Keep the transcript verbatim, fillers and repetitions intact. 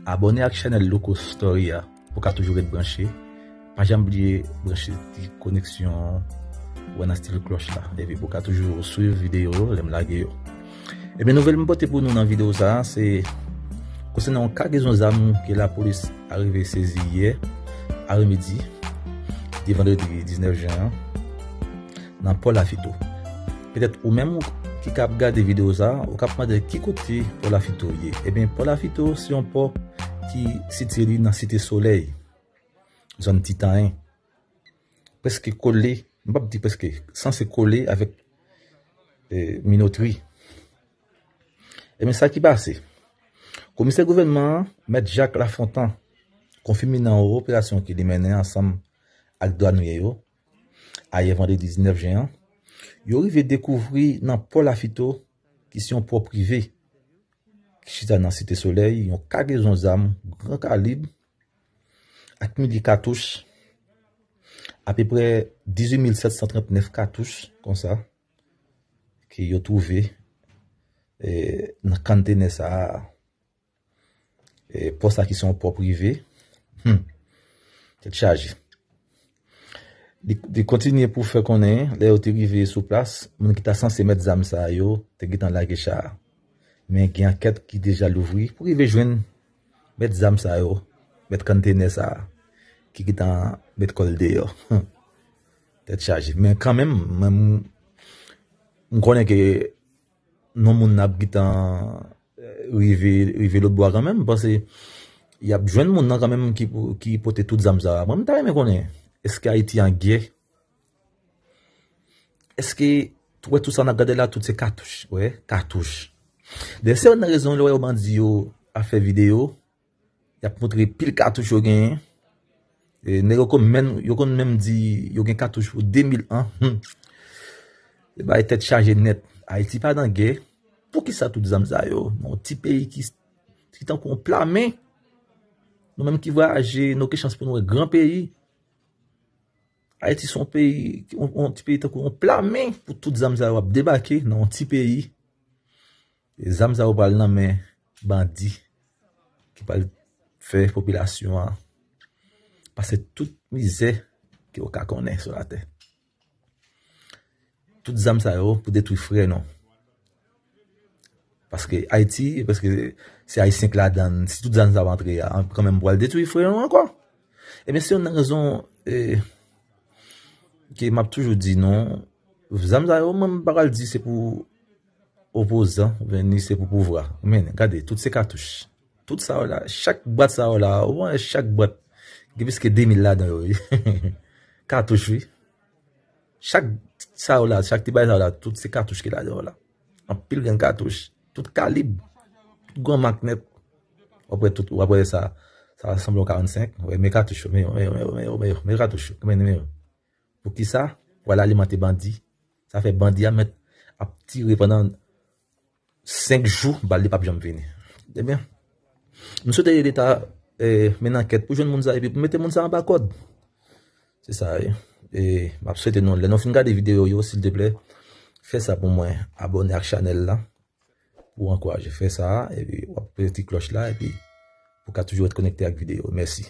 Abòne ak chanèl Louko Story a pou w ka toujou ret branche. Pa janm bliye branche ti koneksyon ou wè nan stil klòch la. Epi pou w ka toujou swiv videyo yo lè m lage yo. Ebyen, nouvèl m pote pou nou nan videyo sa a, se konsènan yon kagezon zam ke lapolis arive sezi yè aremidi, de vandredi diznèf jen an, nan pò Lafito. Petèt ou menm ou ki ka ap gade videyo sa a, ou ka ap mande ki kote pò Lafito ye. Ebyen, pò Lafito se yon pò ki sitiye li nan Site Solèy, zòn Titanyen. Prèske kole, m p ap di prèske, sanse kole avèk, eh, Minotri. Ebyen, sa ki pase? Komisè gouvènman an, Mèt Jacques Lafontant, konfime nan yon operasyon ke li mennen ansanm ak dwanye yo, ayè vandredi diznèf jen an, yo rive dekouvri nan pò Lafito, ki se yon pò prive, ki chita nan Site Solèy, yon kagezon zam gran kalib ak milye katouch, apeprè dizuit mil sèt san trannèf katouch konsa, ke yo twouve, eh, nan konntenè sa a. Eh, pò sa ki se yon pò prive. Hmm. Tèt chaje. Li, li kontinye pou fè konnen, lè yo te rive sou plas, moun ki ta sanse mèt zam sa yo te gentan lage cha a. Men gen ankèt ki deja louvri pou rive jwenn mèt zam sa yo, mèt konntenè sa a, ki gentan met kò l deyò. Tèt chaje. Men kanmenm, mwen, m, m konnen ke non moun nan ap gentan, eh, rive, rive lòtbò a kanmenm, m panse y ap jwenn moun nan kanmenm ki, pou- ki pote tout zam sa a. Mwen, m ta renmen konnen, èske Ayiti an gè? Èske, ou wè tout sa n ap gade la, tout se katouch, wè, katouch. Dayè, se youn nan rezon lè w wè bandi yo ap fè videyo, y ap montre pil katouch yo genyen. E, nèg yo konn menm, yo konn menm di yo gen katouch pou de mil an. Hmm. Se bagay tèt chaje nèt. Ayiti pa nan gè. Poukisa tout zam sa yo? Nan yon ti peyi ki, ki tankou yon pla men. Nou menm ki vwayaje, nou gen chans pou nou wè gran peyi. Ayiti se yon peyi, yon, yon ti peyi tankou yon pla men pou tout zam sa yo ap debake nan yon ti peyi. E zam sa yo pral nan men bandi ki pral fè popilasyon an pase tout mizè ke yo ka konnen sou latè. Tout zam sa yo pou detwi frè nou. Paske Ayiti, paske se Ayisyen k ladan l, si tout zam sa yo antre a, kanmenm pral detwi frè nou ankò. Ebyen, se youn nan rezon, eh, ke m ap toujou di nou, zam sa yo, mwen, m pa pral di se pou opozan, oubyen ni se pou pouvwa. Men, gade, tout se katouch. Tout sa yo la, chak bwat sa yo la, ou wè chak bwat, gen plis ke de mil ladan yo, wi. Katouch, wi. Chak sa yo la, chak ti bagay sa yo la, tout se katouch ki ladan yo la. Anpil grenn katouch, tout kalib, tout gran mak nèt. W ap wè tout, w ap wè sa, sa sanble yon karannsenk. Wè, men katouch yo, men yo, men yo, men yo, men yo, men yo, men katouch yo, men, men yo. Poukisa? Pou al alimante bandi. Sa fè bandi a mèt ap tire pandan senk jou, bal li p ap janm vini. Ebyen, m swete Leta, eh, mennen ankèt pou jwenn moun sa epi pou mete moun sa anba kòd. Se sa, wi. E m ap swete nou, lè nou fin gade videyo yo, silteplè, fè sa pou mwen, abòne ak chanèl la, pou ankouraje fè sa, epi w ap prese ti klòch la, epi pou ka toujou ret konekte ak videyo. Mèsi.